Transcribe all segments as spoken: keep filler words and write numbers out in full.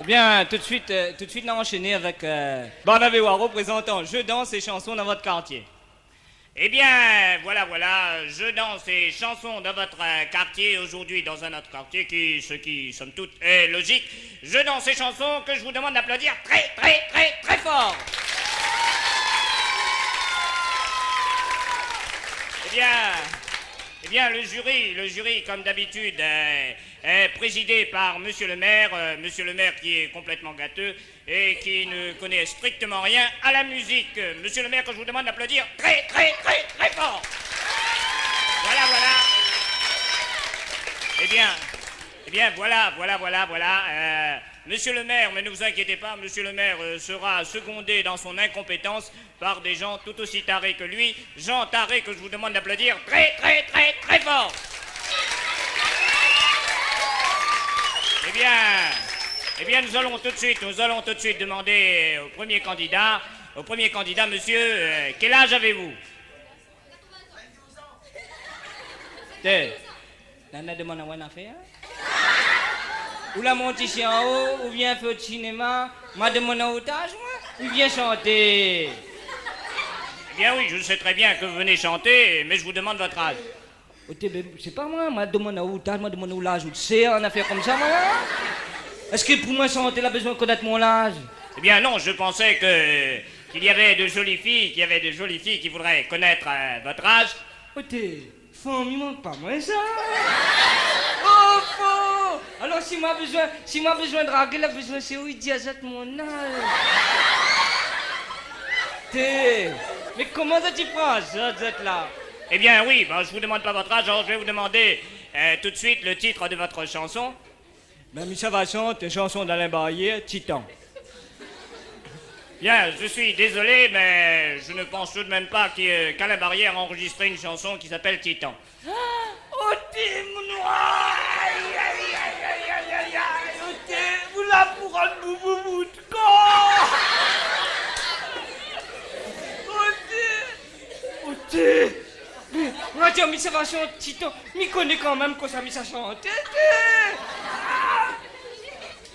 Bien, tout de suite, euh, tout de suite, on va enchaîner avec, euh, Barnabé Waro présentant Jeux, danses et chansons dans votre quartier. Eh bien, voilà, voilà, jeux, danses et chansons dans votre, euh, quartier, aujourd'hui dans un autre quartier qui, ce qui, somme toute, est logique. Jeux, danses et chansons que je vous demande d'applaudir très, très, très, très fort. Eh bien, eh bien, le jury, le jury, comme d'habitude, euh, est présidé par monsieur le maire, euh, monsieur le maire qui est complètement gâteux et qui ne connaît strictement rien à la musique. Monsieur le maire, que je vous demande d'applaudir très, très, très, très fort. Voilà, voilà. Eh bien, eh bien, voilà, voilà, voilà, voilà. Euh, monsieur le maire, mais ne vous inquiétez pas, monsieur le maire, euh, sera secondé dans son incompétence par des gens tout aussi tarés que lui. Jean Taré, que je vous demande d'applaudir très, très, très, très fort. Eh bien, eh bien, nous allons tout de suite, nous allons tout de suite demander au premier candidat, au premier candidat, monsieur, euh, quel âge avez-vous ? Té, nana demann aou in afèr ? Ou la mont isi anlèr, ou vien fé sinéma, ma demann aou out az, moin, ou vien shanté ? Eh bien oui, je sais très bien que vous venez chanter, mais je vous demande votre âge. Oté, ben, sé pa moin, ma demann aou out az, ma demann aou laz out sèr, in afèr konmsa, moin, la ? Èske pou moin shanté, la bezoin konèt mon laz ? Eh bien non, je pensais que, qu'il y avait de jolies filles, qu'il y avait de jolies filles qui voudraient connaître, euh, votre âge. Oté, fanm i mank pa moin sa. Oh, fo ! Alor, si moin bezoin, si moin bezoin dragé, la bezoin sé ou i di azot mon az. Té, mé koman sa ti pran sa, zot la ? Eh bien, oui, ben, je vous demande pas votre âge, alors je vais vous demander, euh, tout de suite le titre de votre chanson. Ben, mi sava shant in shanson d'Alain Barrière, Titan. Bien, je suis désolé, mais je ne pense tout de même pas que, euh, qu'Alain Barrière a enregistré une chanson qui s'appelle Titan. Oté, mon noir. Ay, ay, ay, oté, ou la pou rann boubou bout kor. Oté. Oté. Mé, moin la di aou, mi sava shant Titan, mi koné kan mèm kosa mi sa shanté, té.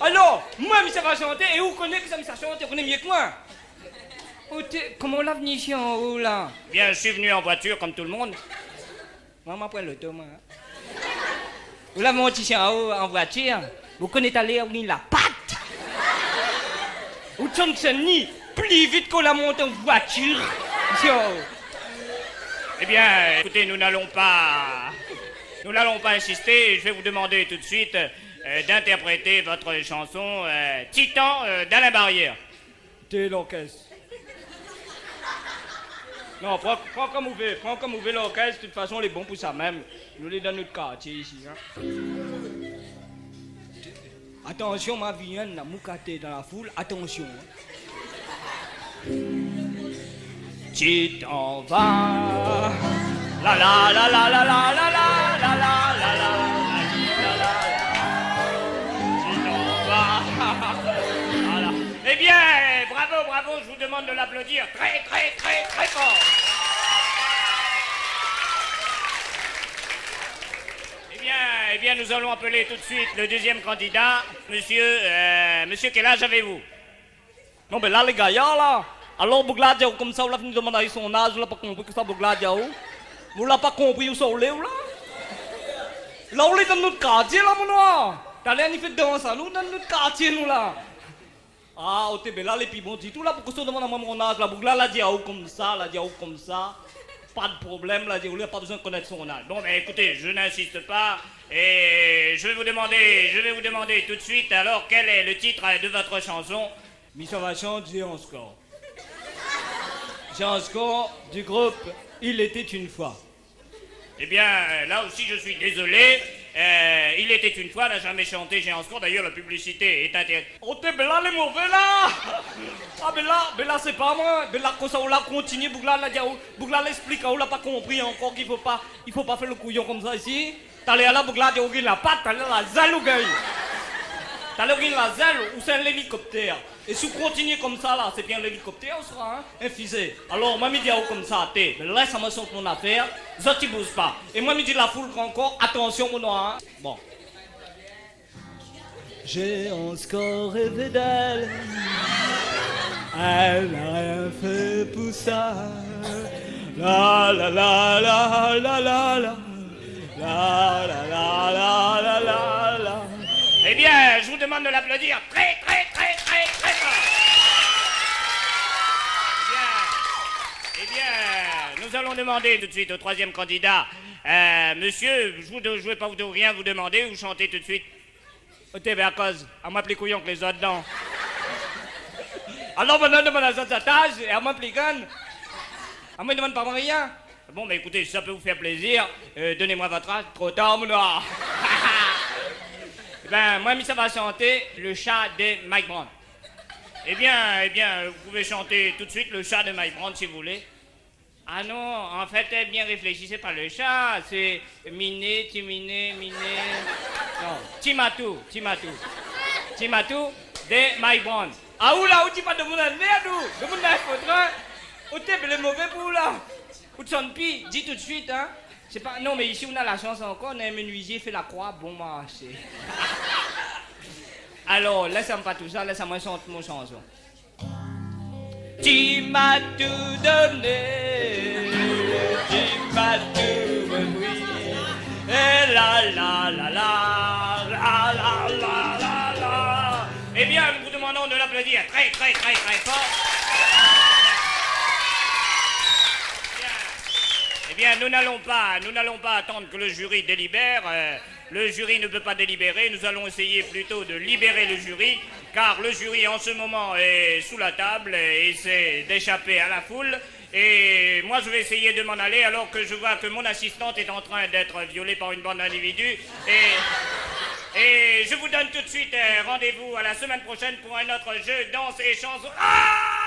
Alor, moin, mi sava shanté, é ou koné kosa mi sa shanté, ou koné myé ke moin. Oté, koman ou la vni isi anlèr la ? Bien, je suis venu en voiture, comme tout le monde. Moin, ma pran loto, moin. Ou la mont isi anlèr an voitir, ou koné talèr ou ni la pat. Ou tsann tsann ni pli vit ke ou la mont an voitir. Isi anlèr. Eh bien, écoutez, nous n'allons pas, nous n'allons pas insister. Je vais vous demander tout de suite, euh, d'interpréter votre chanson, euh, Titan, euh, d'Alain Barrière. Té lorkès. Non, pran, pran kom ou vé, pran kom ou vé lorkès, de tout fason, lé bon pou sa mèm. Nou lé dan nout kartié isi, in. Atansion, ma vi inn la moukaté dan la foul, atansion, in. Titan va. La, la, la. Titan va. Voilà. Eh bien, bravo, bravo, je vous demande de l'applaudir très, très, très, très fort. Eh bien, eh bien, nous allons appeler tout de suite le deuxième candidat. Monsieur, euh, monsieur, quel âge avez-vous ? Non, mé la, lé gayar la. Alor, boug la di aou konmsa, ou la fine demann ali son az, ou la pa konpri kosa boug la di aou. Ou la pa konpri ousa ou lé, ou la. La, ou lé dan nout kartié la, mon noir. Talèr ni fé dans anou dan nout kartié, nou la. Ah, oté, ben la lé pi bon ditou la, pou kosa ou demann amoin mon az la, boug la, la di aou konmsa, la di aou konmsa. Pa de problèm, la di aou, la pa bezoin konèt son az. Bon, ben, écoutez, je n'insiste pas, et je vais vous demander, je vais vous demander tout de suite, alors, quel est le titre de votre chanson ? Mi sava shant Géant Score. Géant Score du groupe Il était une fois. Eh bien, euh, là aussi, je suis désolé. Euh, Il était une fois n'a jamais chanté Géant Score. D'ailleurs, la publicité est intéressante. Oté, ben la lé mové la. Ah, ben la, ben la, sé pa moin. Ben la, kosa ou la kontinié, boug la, la di aou, boug la, la èksplik aou, la pa konpri ankor k'i fo pa, i fo pa fé le kouyon konmsa isi. Talèr la, boug la di aou gingn la pat, talèr la zèl ou gingn. Talèr ou gingn la zèl, ou sé in lélikoptèr. É si ou kontinié konmsa la, sé pi in lélikoptèr ou sra, in, in fizé. Alor, moin, mi di aou konmsa, té, ben lès amoin shant mon afèr, zot i bouz pa. É moin, mi di la foul ankor, atansion, mon noir, in. Bon. J'ai encore rêvé d'elle. Elle n'a rien fait pour ça. La, la, la, la, la, la, la. La, la, la, la, la, la, la. Eh bien, je vous demande de l'applaudir très, très, très, très, très fort. Eh bien, eh bien, nous allons demander tout de suite au troisième candidat. Euh, monsieur, je vous de-, je vais pas vous, rien vous demander, vous chantez tout de suite. Oté, bin, akoz amoin pli kouyon ke lézot, non ? Alor, banna i demann azot zot az, é amoin pli grann. Amoin i demann pa moin rien. Bon, bah, écoutez, si ça peut vous faire plaisir, euh, donnez-moi votre âge. Tro tar, mon noir. Eh ben, moin, mi sava shanté Le chat de Mike Brant. Eh bien, eh bien, vous pouvez chanter tout de suite Le chat de Mike Brant, si vous voulez. Ah non, en fait, eh bien, réfléchissez pas, le chat, c'est Miné, Timiné, Miné. Non, Timatou, Timatou. Timatou, de Mike Brant. Ah, ou la, ou di pa demoun an mèrd, ou. Demoun an fotrin. Ou té blé mové pou ou la. Ou té sann pi, di tout de suite, hein. C'est pas, non, mais ici, on a la chance encore, on a un menuisier fait la croix, bon marché. Alors, laisse-moi pas tout ça, laisse-moi chanter mon chanson. Tu m'as tout donné, tu m'as tout repris. Et la, la, la, la. Eh bien, nous vous demandons de l'applaudir très, très, très, très fort. Eh bien, nous n'allons pas, nous n'allons pas attendre que le jury délibère. Euh, Le jury ne peut pas délibérer, nous allons essayer plutôt de libérer le jury, car le jury en ce moment est sous la table et essaie d'échapper à la foule. Et moi, je vais essayer de m'en aller alors que je vois que mon assistante est en train d'être violée par une bande d'individus. Et, et je vous donne tout de suite, euh, rendez-vous à la semaine prochaine pour un autre jeu, danse et chanson. Ah !